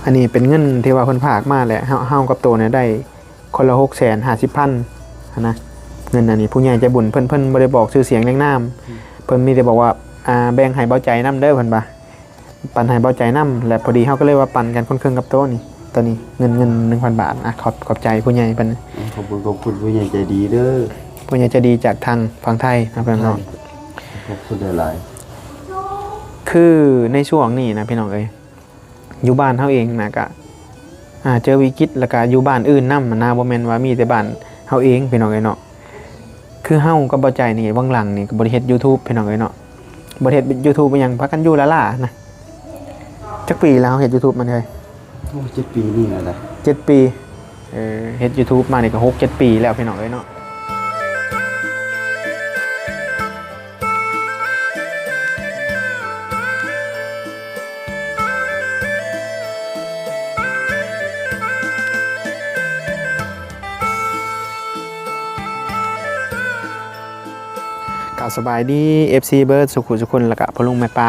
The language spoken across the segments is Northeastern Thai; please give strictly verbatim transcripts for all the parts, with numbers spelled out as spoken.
อันนี้เป็นเงินที่ว่าเพิ่นฝากมาแหละ เฮา เฮากับโตเนี่ยได้คนละหกแสนห้าสิบพันหั้นนะ เงินอันนี้ผู้ใหญ่ใจบุญเพิ่น เพิ่นบ่ได้บอกชื่อเสียงเรียงนาม เพิ่นมีแต่บอกว่า อ่า แบ่งให้เบาใจนำเด้อ เพิ่นว่า ปันให้เบาใจนำ และพอดีเฮาก็เลยว่าปันกันคนครึ่งกับโตนี่ โตนี้เงิน เงินหนึ่งพันบาท อ่ะ ขอบ ขอบใจผู้ใหญ่เพิ่น ขอบคุณ ขอบคุณผู้ใหญ่ใจดีเด้อ ผู้ใหญ่ใจดีจากทางฝั่งไทยนะพี่น้องเนาะ ขอบคุณหลายๆ คือในช่วงนี้นะพี่น้องเอ้ย อยู่บ้านเฮาเองนะกะ อ่า เจอวิกฤต แล้วกะอยู่บ้านอื่นนำนะ บ่แม่นว่ามีแต่บ้านเฮาเองพี่น้องเอ้ยเนาะ คือเฮากับเบาใจนี่ หว่างหลังนี่ก็บ่ได้เฮ็ด YouTube พี่น้องเอ้ยเนาะ บ่ได้เฮ็ด YouTube อิหยัง พากันอยู่ล้าๆนะ จักปีแล้วเฮาเฮ็ด YouTube มาเนี่ย โอ้ เจ็ดปีนี่แล้วนะ เจ็ดปี เออ เฮ็ด YouTube มานี่ก็หกเจ็ดปีแล้วพี่น้องเอ้ยเนาะ กราบสบายดี เอฟซี เบิดสุขุสุคน แล้วกะพ่อลุงแม่ป้า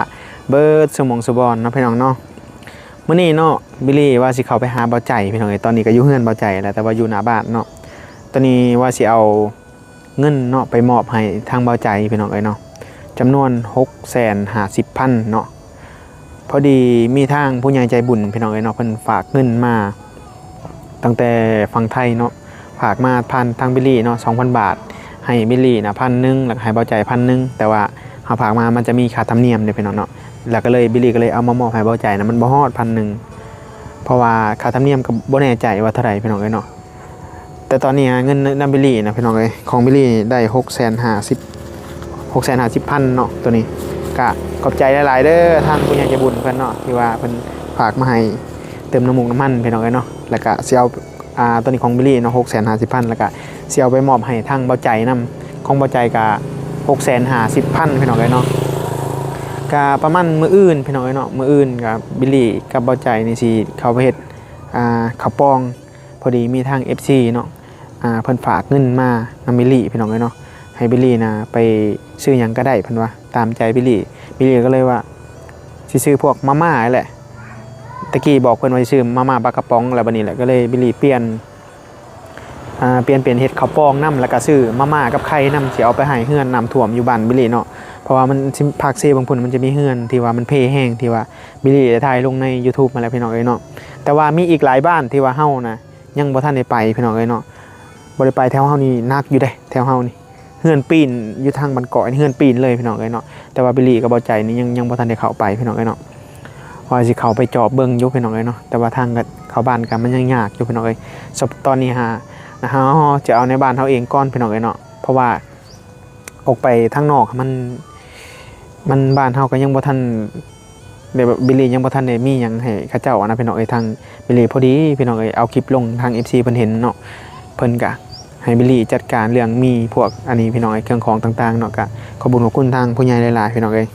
เบิดสุหม่องสุบอนเนาะพี่น้องเนาะ มื้อนี้เนาะ บิลลี่ว่าสิเข้าไปหาเบาใจพี่น้องเอ้ย ตอนนี้ก็อยู่เฮือนเบาใจแล้ว แต่ว่าอยู่หน้าบ้านเนาะ ตอนนี้ว่าสิเอาเงินเนาะไปมอบให้ทางเบาใจพี่น้องเอ้ยเนาะ จำนวนหกแสนห้าสิบพันเนาะ พอดีมีทางผู้ใหญ่ใจบุญพี่น้องเอ้ยเนาะ เพิ่นฝากเงินมา ตั้งแต่ฝั่งไทยเนาะ ฝากมาผ่านทางบิลลี่เนาะ สองพันบาท ให้บิลลี่นะพันหนึ่ง แล้วก็ให้เบาใจพันหนึ่ง แต่ว่าเฮาฝากมามันจะมีค่าธรรมเนียมเด้พี่น้องเนาะ แล้วก็เลยบิลลี่ก็เลยเอามามอบให้เบาใจนะ มันบ่ฮอดพันหนึ่ง เพราะว่าค่าธรรมเนียมก็บ่แน่ใจว่าเท่าใดพี่น้องเอ้ยเนาะ แต่ตอนนี้เงินนำบิลลี่นะพี่น้องเอ้ย ของบิลลี่ได้หกแสนห้าสิบ หกแสนห้าสิบพันเนาะ ตัวนี้ ก็ขอบใจหลายๆเด้อ ทางผู้ใหญ่ใจบุญเพิ่นเนาะ ที่ว่าเพิ่นฝากมาให้เติมน้ำมูกน้ำมันพี่น้องเอ้ยเนาะ แล้วก็สิเอา อ่า ตัวนี้ของบิลลี่เนาะ หกแสนห้าสิบพัน แล้วก็สิเอาไปมอบให้ทางเบาใจนำ ของเบาใจก็หกแสนห้าสิบพันพี่น้องเอ้ยเนาะ ก็ประมาณมื้ออื่นพี่น้องเอ้ยเนาะ มื้ออื่นก็บิลลี่กับเบาใจนี่สิเข้าไปเฮ็ด อ่า ข้าวปอง พอดีมีทาง เอฟซี เนาะ อ่า เพิ่นฝากเงินมานำบิลลี่พี่น้องเอ้ยเนาะ ให้บิลลี่นะไปซื้อหยังก็ได้เพิ่นว่า ตามใจบิลลี่ บิลลี่ก็เลยว่าสิซื้อพวกมาม่าแหละ ตะกี้บอกเพิ่นว่าสิซื้อมาม่าปลากระป๋อง แล้วบัดนี้แหละก็เลยบิลลี่เปลี่ยน อ่า เปลี่ยนเป็นเฮ็ดข้าวปองนำ แล้วก็ซื้อมาม่ากับไข่นำ สิเอาไปให้เฮือนน้ำท่วมอยู่บ้านบิลลี่เนาะ เพราะว่ามันสิ ภาคเซบางพุ่นมันจะมีเฮือนที่ว่ามันเพแฮง ที่ว่าบิลลี่ได้ถ่ายลงใน YouTube มาแล้วพี่น้องเอ้ยเนาะ แต่ว่ามีอีกหลายบ้านที่ว่าเฮานะ ยังบ่ทันได้ไปพี่น้องเอ้ยเนาะ บ่ได้ไป แถวเฮานี่หนักอยู่เด้ แถวเฮานี่ เฮือนปีนอยู่ทางบ้านก้อยนี่ เฮือนปีนเลยพี่น้องเอ้ยเนาะ แต่ว่าบิลลี่กับเบาใจนี่ยัง ยังบ่ทันได้เข้าไปพี่น้องเอ้ยเนาะ ว่าสิเข้าไปจอบเบิ่งอยู่พี่น้องเอ้ยเนาะ แต่ว่าทางเข้าบ้านก็มันยังยากอยู่พี่น้องเอ้ย สำ ตอนนี้หา เฮาจะเอาในบ้านเฮาเองก่อนพี่น้องเอ้ยเนาะ เพราะว่าออกไปทางนอกมัน มันบ้านเฮาก็ยังบ่ทัน แบบบิลลี่ยังบ่ทันได้มีหยังให้เขาเจ้าอะนะพี่น้องเอ้ย ทางบิลลี่พอดีพี่น้องเอ้ย เอาคลิปลง ทาง เอฟซี เพิ่นเห็นเนาะ เพิ่นก็ให้บิลลี่จัดการเรื่องมีพวกอันนี้พี่น้องเอ้ย เครื่องของต่างๆเนาะ ก็ขอบคุญขอบคุณทางผู้ใหญ่หลายๆพี่น้องเอ้ย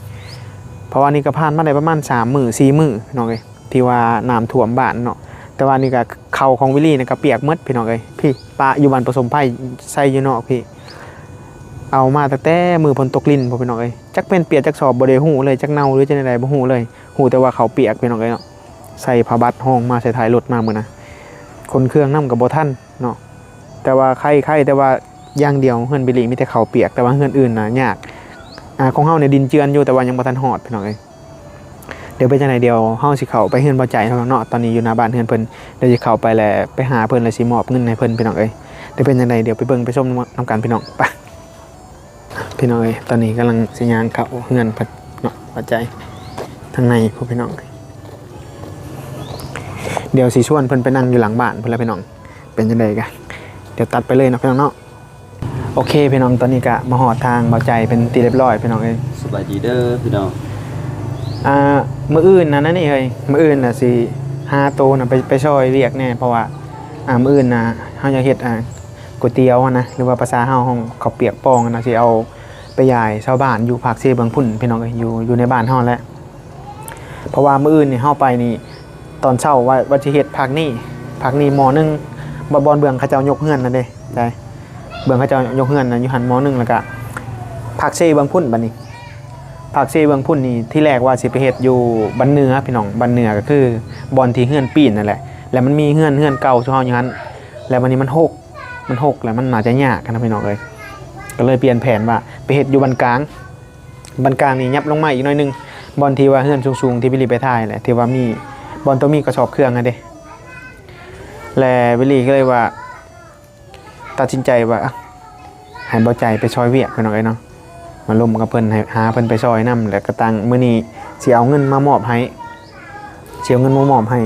เพราะว่านี่ก็ผ่านมาได้ประมาณสามมื้อสี่มื้อพี่น้องเอ้ย ที่ว่าน้ำท่วมบ้านเนาะ แต่ว่านี่ก็เข่าของบิลลี่นี่ก็เปียกหมดพี่น้องเอ้ย พี่ ปะอยู่บ้านผสมไผ่ ใส่อยู่นอกพี่ เอามาตั้งแต่มื้อฝนตกรินพู้นพี่น้องเอ้ย จักแม่นเปียกจักสอบบ่ได้ฮู้เลย จักเน่าหรือจังใดบ่ฮู้เลย ฮู้แต่ว่าเขาเปียกพี่น้องเอ้ยเนาะ ใส่ผ้าบัดห้องมา ใส่ท้ายรถมามื้อนะ ขนเครื่องนำก็บ่ทันเนาะ แต่ว่าไค ไค แต่ว่าอย่างเดียวเฮือนบิลลี่มีแต่เขาเปียก แต่ว่าเฮือนอื่นน่ะยาก อ่า ของเฮาเนี่ยดินเจือนอยู่ แต่ว่ายังบ่ทันฮอดพี่น้องเอ้ย เดี๋ยวเป็นจังใดเดี๋ยวเฮาสิเข้าไปเฮือนเบาใจเนาะ ตอนนี้อยู่หน้าบ้านเฮือนเพิ่น เดี๋ยวสิเข้าไปแล้วไปหาเพิ่นแล้วสิมอบเงินให้เพิ่นพี่น้องเอ้ย เดี๋ยวเป็นจังใดเดี๋ยวไปเบิ่งไปชมนำกันพี่น้อง ไป พี่น้องเอ้ย ตอนนี้กำลังสิย่างเข้าเฮือนเพิ่นเนาะ เบาใจ ทางในพู้นพี่น้อง เดี๋ยวสิชวนเพิ่นไปนั่งอยู่หลังบ้านพู้นแหละพี่น้อง เป็นจังใดกะ เดี๋ยวตัดไปเลยเนาะพี่น้องเนาะ โอเคพี่น้อง ตอนนี้กะมาฮอดทางเบาใจเป็นที่เรียบร้อยพี่น้องเอ้ย สบายดีเด้อพี่น้อง อ่า มื้ออื่นนะ นั่นนี่เอ้ย มื้ออื่นน่ะสิหาโตน่ะไป ไปซอยเวียกแหน่ เพราะว่า อ่า มื้ออื่นน่ะ เฮาอยากเฮ็ด อ่า ก๋วยเตี๋ยวหั้นนะ หรือว่าภาษาเฮาฮ้องข้าวเปียกปองหั้นนะ สิเอาไปยายชาวบ้านอยู่ภาคเซเบิ่งพุ้นพี่น้องเอ้ย อยู่ อยู่ในบ้านเฮาแหละ เพราะว่ามื้ออื่นนี่เฮาไปนี่ ตอนเช้าว่า ว่าสิเฮ็ดภาคนี้ ภาคนี้หม้อหนึ่ง บ่ บ่อนเบื้องเขาเจ้ายกเฮือนนั่นเด้ ได้ เบื้องเขาเจ้ายกเฮือนน่ะ อยู่หั่นหม้อหนึ่ง แล้วกะภาคเซเบิ่งพุ้นบัดนี้ ภาคเซเบิ่งพุ้นนี่ ทีแรกว่าสิไปเฮ็ดอยู่บ้านเหนือพี่น้อง บ้านเหนือก็คือบ่อนที่เฮือนปีนนั่นแหละ แล้วมันมีเฮือน เฮือนเก่าซุเฮาอยู่หั่น แล้วบัดนี้มันฮก มันฮกแล้วมันน่าจะยากนะพี่น้องเอ้ย ก็เลยเปลี่ยนแผนว่าไปเฮ็ดอยู่บ้านกลาง บ้านกลางนี่ยับลงมาอีกหน่อยหนึ่ง บ่อนที่ว่าเฮือนสูงๆที่วิลลี่ไปถ่ายแหละ ที่ว่ามีบ่อนโตมีกระสอบเครื่องหั่นเด้ และวิลลี่ก็เลยว่า ตัดสินใจว่า ให้บ่าวใจไปซอยเวียกพี่น้องเอ้ยเนาะ มาร่วมกับเพิ่น ให้หาเพิ่นไปซอยนำ แล้วก็ตั้งมื้อนี้สิเอาเงินมามอบให้ สิเอาเงินมามอบให้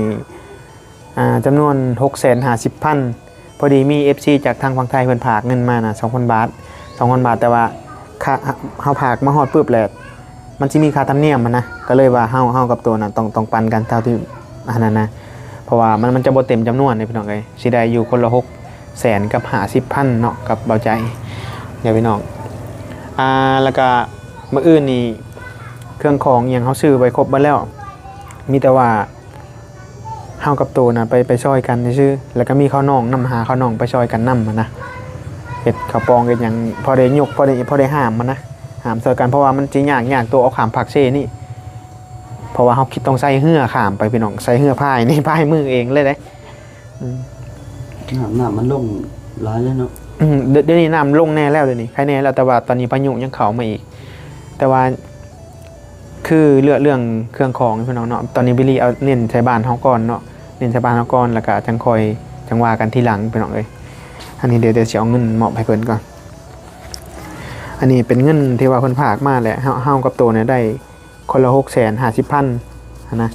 อ่า จำนวนหกแสนห้าสิบพัน พอดีมี เอฟซี จากทางฝั่งไทยเพิ่นฝากเงินมานะ สองพันบาท สองพันบาท แต่ว่าค่า เฮาฝากมาฮอดปุ๊บแหละ มันสิมีค่าธรรมเนียมหั้นนะ ก็เลยว่าเฮา เฮากับตัวน่ะต้อง ต้องปันกันเท่าที่อันนั้นนะ เพราะว่ามัน มันจะบ่เต็มจำนวนเด้พี่น้องเอ้ย สิได้อยู่คนละหกแสนกับห้าสิบพันเนาะ กับบ่าวใจ เดี๋ยวพี่น้อง อ่า แล้วก็มื้ออื่นนี่เครื่องของอิหยังเฮาซื้อไว้ครบเบิดแล้ว มีแต่ว่าเฮากับตัวน่ะไป ไปซอยกันซื่อๆ แล้วก็มีข้าวน้องนำ หาข้าวน้องไปซอยกันนำหั้นนะ เฮ็ดข้าวปองเฮ็ดหยัง พอได้ยก พอได้ พอได้หามหั้นนะ หามซอยกัน เพราะว่ามันสิยาก ยากตัวเอาข้ามภาคเซนี่ เพราะว่าเฮาคิดต้องใส่เฮือข้ามไปพี่น้อง ใส่เฮือพายนี่ พายมือเองเลยเด้ อืม น้ำ น้ำมันลงหลายแล้วเนาะ อืม เดี๋ยว เดี๋ยวนี้น้ำลงแน่แล้ว เดี๋ยวนี้ไคแน่แล้ว แต่ว่าตอนนี้พายุยังเข้ามาอีก แต่ว่าคือเรื่อง เรื่องเครื่องของพี่น้องเนาะ ตอนนี้วิลลี่เอาเน้นใส่บ้านเฮาก่อนเนาะ เน้นใส่บ้านเฮาก่อน แล้วก็จั่งค่อย จั่งว่ากันทีหลังพี่น้องเอ้ย อันนี้เดี๋ยว เดี๋ยวสิเอาเงินมอบให้เพิ่นก่อน อันนี้เป็นเงินที่ว่าเพิ่นฝากมาแหละ เฮา เฮากับตัวเนี่ยได้คนละหกแสนห้าสิบพันหั้นนะ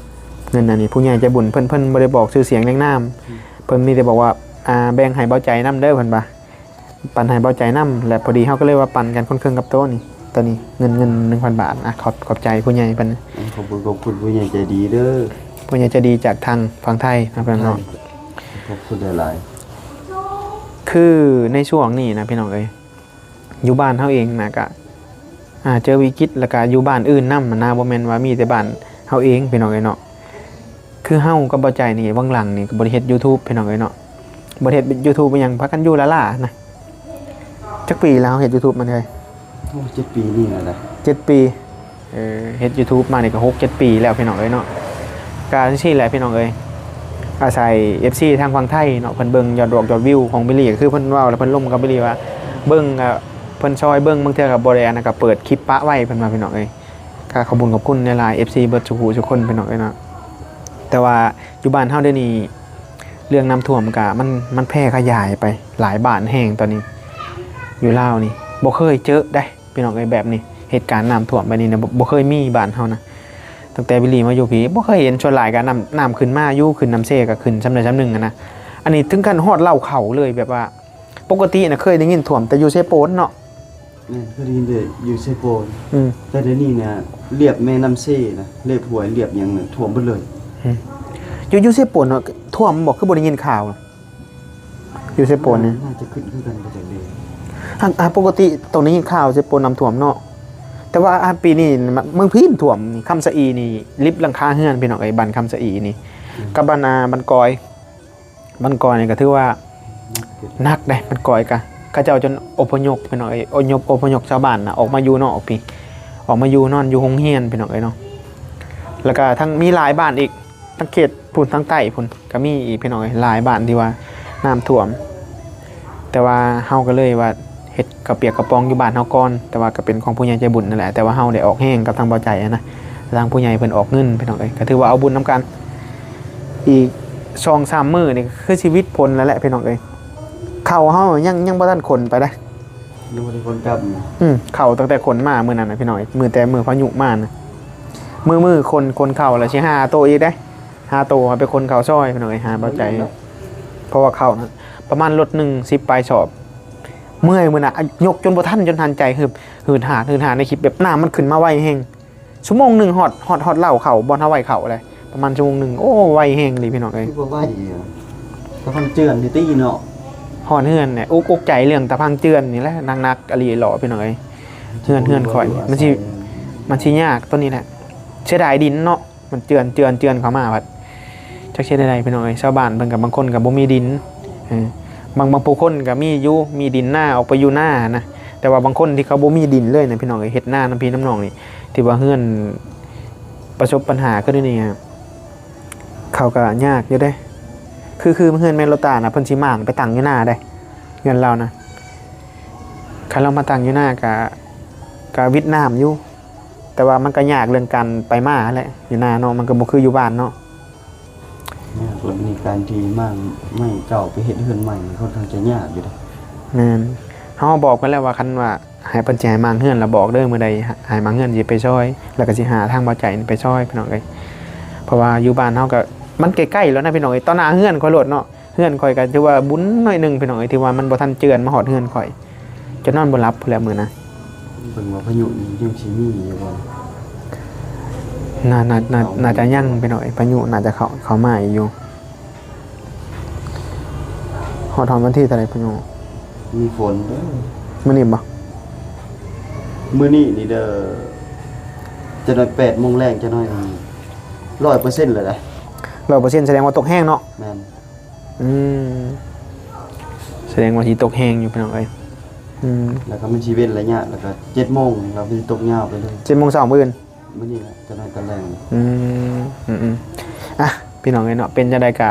เงินอันนี้ผู้ใหญ่ใจบุญเพิ่น เพิ่นบ่ได้บอกชื่อเสียงเรียงนาม เพิ่นมีแต่บอกว่า อ่า แบ่งให้บ่าวใจนำเด้อ เพิ่นว่า ปันให้บ่าวใจนำ และพอดีเฮาก็เลยว่าปันกันคนเครื่องกับโต๊ะนี่ ตอนนี้เงิน เงินหนึ่งพันบาท อ่ะ ขอบ ขอบใจผู้ใหญ่เพิ่น ขอบคุณ ขอบคุณผู้ใหญ่ใจดีเด้อ ผู้ใหญ่ใจดีจากทางฝั่งไทยนะพี่น้องเนาะ ขอบคุณหลายๆ คือในช่วงนี้นะพี่น้องเอ้ย อยู่บ้านเฮาเองนะก็ อ่า เจอวิกฤต แล้วก็อยู่บ้านอื่นนำหั้นนะ บ่แม่นว่ามีแต่บ้านเฮาเองพี่น้องเอ้ยเนาะ คือเฮากับบ่าวใจนี่ หว่างหลังนี่ก็บ่ได้เฮ็ด YouTube พี่น้องเอ้ยเนาะ บ่ได้เฮ็ด YouTube อิหยัง พากันอยู่ล้าๆนะ จักปีแล้วเฮาเฮ็ด YouTube มาเด้ย โอ้ เจ็ดปีนี่แหละนะ เจ็ดปี เออ เฮ็ด YouTube มานี่ก็หกเจ็ดปีแล้วพี่น้องเอ้ยเนาะ ก็จั่งซี้แหละพี่น้องเอ้ย อาศัย เอฟซี ทางฝั่งไทยเนาะ เพิ่นเบิ่งยอดดอกยอดวิวของวิลลี่ ก็คือเพิ่นเว้าแล้วเพิ่นลมกับวิลลี่ว่า เบิ่งก็เพิ่นซอยเบิ่ง บางเทื่อก็บ่ได้อันนั้นก็เปิดคลิปปะไว้ เพิ่นว่าพี่น้องเอ้ย ก็ขอบคุณขอบคุณหลายๆ เอฟซี เบิดซุผู้ซุคนพี่น้องเอ้ยเนาะ แต่ว่าอยู่บ้านเฮาเดี๋ยวนี้ เรื่องน้ำท่วมก็มัน มันแพร่ขยายไปหลายบ้านแฮงตอนนี้ อยู่ลาวนี่ บ่เคยเจอได้พี่น้องเอ้ย แบบนี้ เหตุการณ์น้ำท่วมแบบนี้เนี่ย บ่ บ่เคยมีบ้านเฮานะ ตั้งแต่วิลลี่มาอยู่พี้ บ่เคยเห็น ส่วนหลายก็น้ำ น้ำขึ้นมาอยู่ ขึ้นน้ำเซก็ขึ้นส่ำใดส่ำหนึ่งหั้นนะ อันนี้ถึงขั้นฮอดเล้าเข้าเลย แบบว่า ปกติน่ะเคยได้ยินท่วมแต่อยู่เซโปนเนาะ แม่น เคยได้ยินแต่อยู่เซโปน อืม แต่เดี๋ยวนี้เนี่ย เลียบแม่น้ำเซนะ เลียบห้วย เลียบหยังเนี่ย ท่วมเบิดเลย อืม อยู่ อยู่เซโปนเนาะ ท่วมบ่ คือบ่ได้ยินข่าว อยู่เซโปนนี่ น่าจะขึ้นคือกันไปจากเดิม อ่ะ อ่ะ ปกติต้องได้ยินข่าวเซโปนน้ำท่วมเนาะ แต่ว่า อ่ะ ปีนี้เมืองพีนท่วมนี่ คำสะอีนี่ ลิบหลังคาเฮือนพี่น้องเอ้ย บ้านคำสะอีนี่ อืม กับบ้าน อ่า บ้านกอย บ้านกอยนี่ก็ถือว่าหนักเด้ บ้านกอยกะ เขาเจ้าจนอพยพพี่น้องเอ้ย อพยพ อพยพชาวบ้านน่ะ ออกมาอยู่นอกพี้ ออกมาอยู่นอนอยู่โฮงเฮียนพี่น้องเอ้ยเนาะ แล้วก็ทั้งมีหลายบ้านอีก ทั้งเขตพุ้น ทั้งใต้พุ้น ก็มีอีกพี่น้องเอ้ย หลายบ้านที่ว่าน้ำท่วม แต่ว่าเฮาก็เลยว่าเฮ็ดข้าวเปียกข้าวปองอยู่บ้านเฮาก่อน แต่ว่าก็เป็นของผู้ใหญ่ใจบุญนั่นแหละ แต่ว่าเฮาได้ออกแฮงกับทางบ่าวใจหั้นนะ ทางผู้ใหญ่เพิ่นออกเงินพี่น้องเอ้ย ก็ถือว่าเอาบุญนำกัน อีกสองสามมื้อนี่คือชีวิตพ้นแล้วแหละพี่น้องเอ้ย ข้าวเฮายัง ยังบ่ทันขนไปได้ ยังบ่ได้ขนกลับ อืม ข้าวตั้งแต่ขนมามื้อนั้นน่ะพี่น้องเอ้ย มื้อแต่มื้อพายุมานะ มื้อ มื้อขน ขนข้าวแล้วสิหาโตอีกเด้ หาโตเอาไปขนข้าวซอยพี่น้องเอ้ย หาบ่าวใจ เพราะว่าข้าวนะ ประมาณรถหนึ่งสิบปลายสอบ เมื่อยมื้อน่ะ ยกจนบ่ทัน จนหันใจ หืด หืดหาด หืดหาดในคลิป แบบน้ำมันขึ้นมาไวแฮง ชั่วโมงหนึ่งฮอด ฮอด ฮอดเล้าเข้า บ่อนเฮาไว้เข้าเลย ประมาณชั่วโมงหนึ่ง โอ้ ไวแฮงเลยพี่น้องเอ้ย คือบ่ไวอีหยัง ตะพังเจือนนี่ติเนาะ ฮอดเฮือนเนี่ย อุก อุกใจเรื่องตะพังเจือนนี่แหละ หนักๆ อีหลีหลอพี่น้องเอ้ย เฮือน เฮือนข่อย มันสิ มันสิยากตัวนี้แหละ เสียดายดินเนาะ มันเจือน เจือน เจือนเข้ามาบัด จักสิได้ใดพี่น้องเอ้ย ชาวบ้านเพิ่นก็บางคนก็บ่มีดิน เออ บาง บางผู้คนก็มีอยู่ มีดินนา ออกไปอยู่นานะ แต่ว่าบางคนที่เขาบ่มีดินเลยนะพี่น้องเอ้ย เฮ็ดนานำพี่นำน้องนี่ ที่ว่าเฮือนประสบปัญหาคือเดี๋ยวนี้อะ เขาก็ยากอยู่เด้ คือ คือเฮือนแม่โลตาน่ะ เพิ่นสิหม่างไปตั้งอยู่นาเด้ เฮือนลาวนะ คันลาวมาตั้งอยู่นาก็ ก็วิดน้ำอยู่ แต่ว่ามันก็ยากเรื่องการไปมาหั้นแหละ อยู่นาเนาะ มันก็บ่คืออยู่บ้านเนาะ ยาก แล้วมีการที่หม่างไม้เก่าไปเฮ็ดเฮือนใหม่นี่ค่อนข้างจะยากอยู่เด้ แม่น เฮาบอกเพิ่นแล้วว่า คันว่าให้เพิ่นสิให้หม่างเฮือน แล้วบอกเด้อ มื้อใดให้หม่างเฮือนสิไปซอย แล้วก็สิหาทางบ่าวใจนี่ไปซอย พี่น้องเอ้ย เพราะว่าอยู่บ้านเฮาก็ มันใกล้ๆแล้วนะพี่น้องเอ้ย ต่อหน้าเฮือนข่อยโลดเนาะ เฮือนข่อยก็ถือว่าบุญหน่อยหนึ่งพี่น้องเอ้ย ที่ว่ามันบ่ทันเจือนมาฮอดเฮือนข่อย จนนอนบ่หลับพู้นแหละมื้อนะ เบิ่งว่าพายุนี่ยังสิมีอยู่บ่ น่า น่า น่า น่าจะยังพี่น้องเอ้ย พายุน่าจะเข้า เข้ามาอีกอยู่ ฮอด ฮอดวันที่เท่าใดพายุ มีฝนเด้อ มื้อนี้บ่ มื้อนี้นี่เด้อ จะหน่อยแปดโมงแลง จะหน่อย ร้อยเปอร์เซ็นต์ เลยนะ ร้อยเปอร์เซ็นต์ แสดงว่าตกแฮงเนาะ แม่น อืม แสดงว่าสิตกแฮงอยู่พี่น้องเอ้ย อืม แล้วก็มันสิเว้นระยะ แล้วก็เจ็ดโมง แล้วมันสิตกยาวไปเลย เจ็ดโมงเช้ามื้ออื่น มื้อนี้แหละ จะหน่อยตอนแลง อืม อืม อืม อ่ะ พี่น้องเอ้ยเนาะ เป็นจั่งใดก็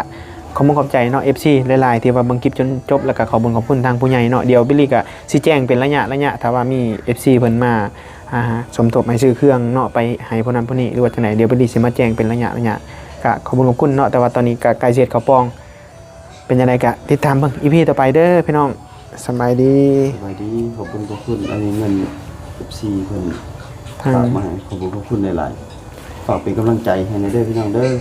ขอบคุณขอบใจเนาะ เอฟซี หลายๆ ที่ว่าเบิ่งคลิปจนจบ แล้วก็ขอบคุณขอบคุณทางผู้ใหญ่เนาะ เดี๋ยวบิลลี่ก็สิแจ้งเป็นระยะระยะ ถ้าว่ามี เอฟซี เพิ่นมา อ่า สมทบให้ซื้อเครื่องเนาะ ไปให้ผู้นั้นผู้นี้ หรือว่าจั่งใด เดี๋ยวบิลลี่สิมาแจ้งเป็นระยะระยะ ก็ขอบคุณขอบคุณเนาะ แต่ว่าตอนนี้ก็ใกล้สิเฮ็ดข้าวปอง เป็นจั่งใดก็ติดตามเบิ่ง อีพี ต่อไปเด้อพี่น้อง สำบายดี สบายดี ขอบคุณขอบคุณ อันนี้เงิน เอฟซี เพิ่น ทาง ฝากมาให้ ขอบคุณขอบคุณหลายๆ ฝากเป็นกำลังใจให้แหน่เด้อพี่น้องเด้อ